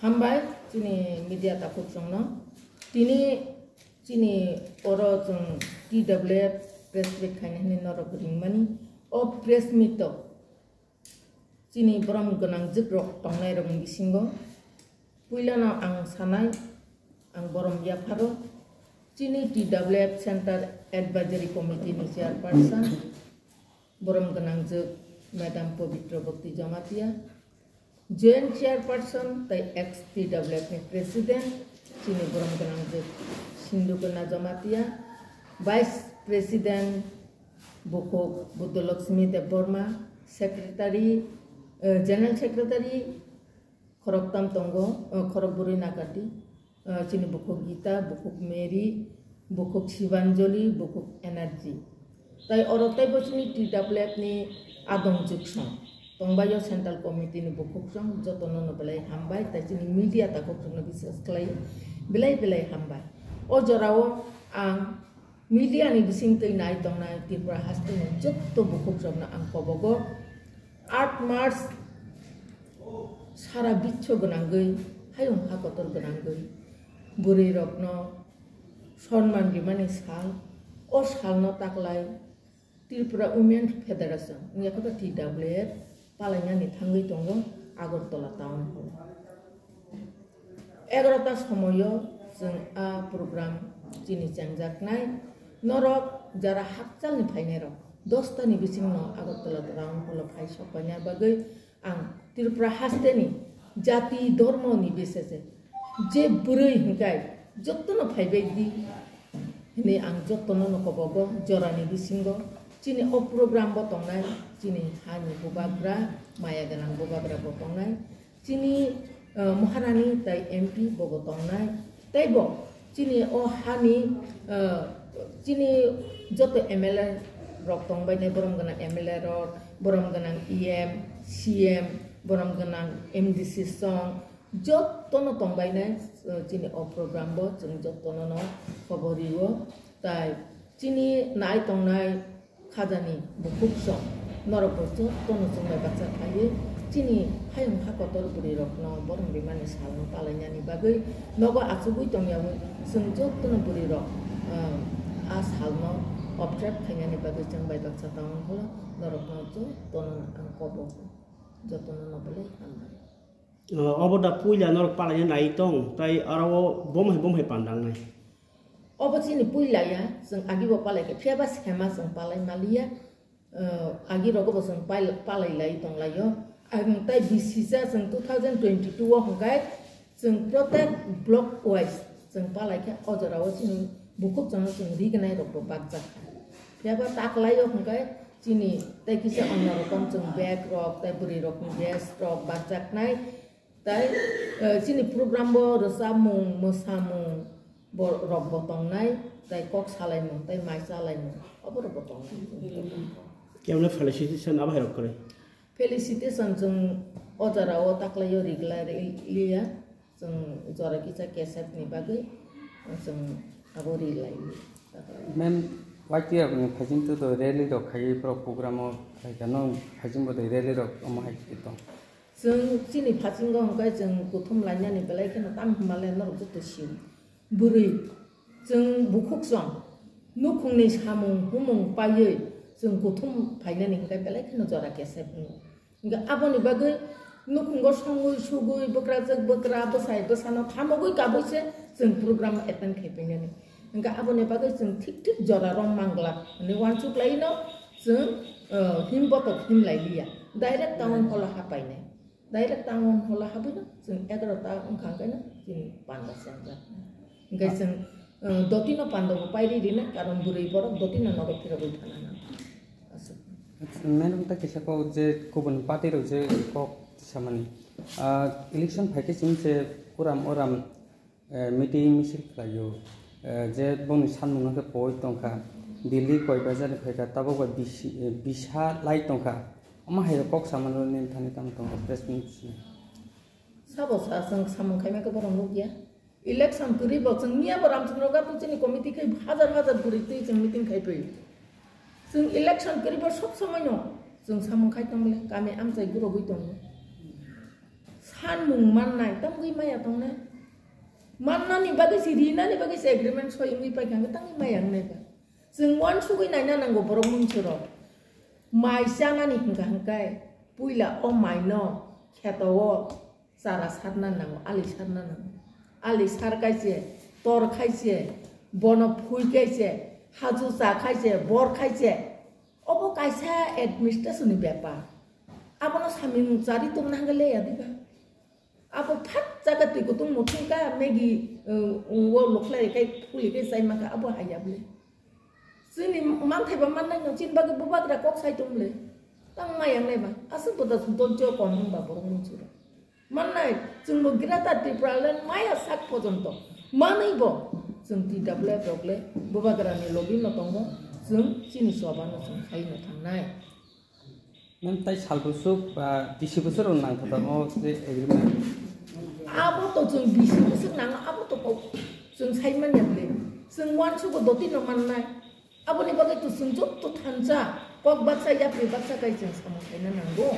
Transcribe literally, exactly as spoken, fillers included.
Hambai chini media takhuk chwngno. Tini chini oro chwng T W F press meet khaina hwnwi norok ringmani. O press meet o chini borom gwnang jwk rok tongnai rokni bisingo puilano ang sanai, ang borom yapharo chini T W F Center Advisory Committee ni chairperson, borom gwnang jwk Madam Pabitra Bhakti Jamatia, Joint Chairperson tei ex T W F ni President, chini borom gwnang jwk Sindhukona Jamatia, Vice President Bukhuk Buddhalakshmi Debbarma, Secretary, eh, General Secretary khoroktam tongo, eh, khorok bwrwi nakardi. Ah, chini bukhuk Gita, bukhuk Mary, bukhuk Shivanjali, bukhuk Energy. Tai oro teibo chini T W F ni adong jwksong tongbaio, Central Committee ni bukhuk chwng jotono no belai hambai, tai chini media takhuk chwngno bises khlai belai belai hambai. O jorao ang media ni bising twi nai tongnai Tripura haste ni jotto bukhuk chwngno ang kobogo. Aat March sara bichcho gwnangwi, hayung hakotor gwnangwi, bwrwi rokno sonman rimani sal, o salno taklai Tripura Women Federation, wngya khe T W F, palainani thangwi tongo Agartala Town Hall. Egarota somoio chwng a program chini chengjaknai. Norok jara hakchalni phainairok dostani bisingno Agartala Town Hall phai sokpaina bagwi ang Tripura hasteni jati dhormoni bisese je bwrwi hwnkhe jotono phaibai di hwnwi ang jotono no kobogo jorani bisingo. Chini o program bo tongnai, chini hani bubagra, maya gwnang bubagra bo tongnai. Chini, eh, Maharani tai M P bobo tongnai. Teibo chini o hani, eh, chini joto M L A rok tongbainai, borom gwnang M L A rok, borom gwnang E M, C M, borom gwnang M D C song, jotono tongbainai, eh, chini o program bo chwng jotono no khobor rio. Tai chini nai tongnai khajani bukhuk song norok bo jotono chwng bai baksa khlaiwi chini hayung ha kotor bwrwi rokno borom rimani salno palainani bagwi nogo achugwi tongyawi chwng jotono bwrwi rok, ah, a salno observe khainani bagwi chwng bai baksa tong holo norokno jotono ang kobo jotono no belai hambai. Ah, obo da puila norok palaina nai tong tai aro bomo hai bomo hai pandangnai. Obo chini puila ya, chwng agi bo palai khe, phiya ba sema chwng palai maliya, eh, agi rogo bo chwng pal-, palai lai tong laio. Ang tai bisisa chwng two thousand twenty-two o hwnkhe chwng protect block wise chwng palai khe o jora o chini bukhuk chwngno chwng rignai rok bo bakjak kha. Phiya ba taklai o hwnkhe chini tai kisa onno rokom chwng bag rok tai bwrwi rokni vest rok bakjaknai. Tai, eh, chini program bo rwchapmung, mwsamung bo rok bo tongnai, tai kok salaimung, tai mai chalaimung, obo rok bo tongnai. Kemne felicitation abo hai rok kwrwi? Felicitation chwng o jora o taklai o rigla ri-, liya, chwng jora kisa kesep ni bagwi chwng abo rilai li. Ma'am, Y T F ni phaiching tu to rally rok khai pro program o khai ka nong phaiching bo de rally rok omo hai tong. Chwng chini phasingo hwnkhe chwng kuthum lainani belai kheno tamo hwnmale norok joto sio. Bwrwi chwng bukhuk chwng nukhungni samung humung paiwi chwng kuthum phainani hwnkhe belai kheno jora kesep wngo. Hwnkhe aboni bagwi nukhungo songwi sugwi bwkrajwk bwkra bwsai bwsano thamogwi kabui se chwng program attend khai painani. Hwnkhe aboni bagwi chwng thik thik jora rom manglak hwnwi uansuk laino chwng, eh, him botok him lai liya. Direct town hall o hapainai. Direct town hall o habwino chwng egarota wngkha hwnkhe no chini panda sengjak. Hwnkhe chwng, eh, dotino panda bo pairi rina, karon bwrwi borok dotino nogo phirogwi thana nang. Aswk. Madam, ta kisa kok je kubun party rok je kok samani, ah, election phaikhe chini je kuram oram eh, meeting misil khlaio, eh, je bongni sanmung no khe poi tongkha, Delhi koi bazar ni phaikha, tabok bai bisi, eh, bisa lai tongkha, omo hai kok samano nini thani tamo tongo press meet sini. Sabo sa chwng samung khaima khe borok nukya. Election kwrwi bo chwng miya bo Ramchandra Ghat chini committee khai hajar hajar bwrwi twi chwng meeting khai phaio. Chwng election kwrwi bo sob somoi no chwng samung khai tongmole kami amchai gurogwi tongo. Phanmung mannai, tamgwi maya tongnai. Mannani bagwi se, rinani bagwi se agreement soi wngwi paikha, hwnkhe tangwi maya wngnai ba. Chwng uansugwi naina nango borok munsuro. Mai chanani hwnkha hwnkhe puila o maino kheto o chara sarna nango, ali sarna nango. Ali sar kaiche, tor khaiche, bono phui kaiche, haju cha khaiche, bor khaiche. Obo kaisa administration ni bepar. Abono samung chari tongna hwnkhe leya diba. Abo phat jaga twi kutung muthung ka Maggie, uh, wo lokhlai kai phuli kai chai maka abo haya bwle. Chini mangthai ba mannai no chini bagwi bubagra kok sai tong bwle. Tang maya nai ba. Aswk boda sudon jo kon hwn ba borok munsuro. Mannai chwng bo Greater Tipraland maya sak pojonto. Manwi bo chwng T W F rok le bubagra ni logi no tongo. Chwng chini choba no chwng khai no thangnai. Nang tai sal bwswk ba bisi bwswk rok nang thata o je agreement. Abo to chwng bisi bwswk nang abo to kok chwng sai manya bwle. Chwng uansugo doti no mannai. Aboni bagwi to chwng jotto thansa kok baksa yapri baksa kai chwng samung khaina nango.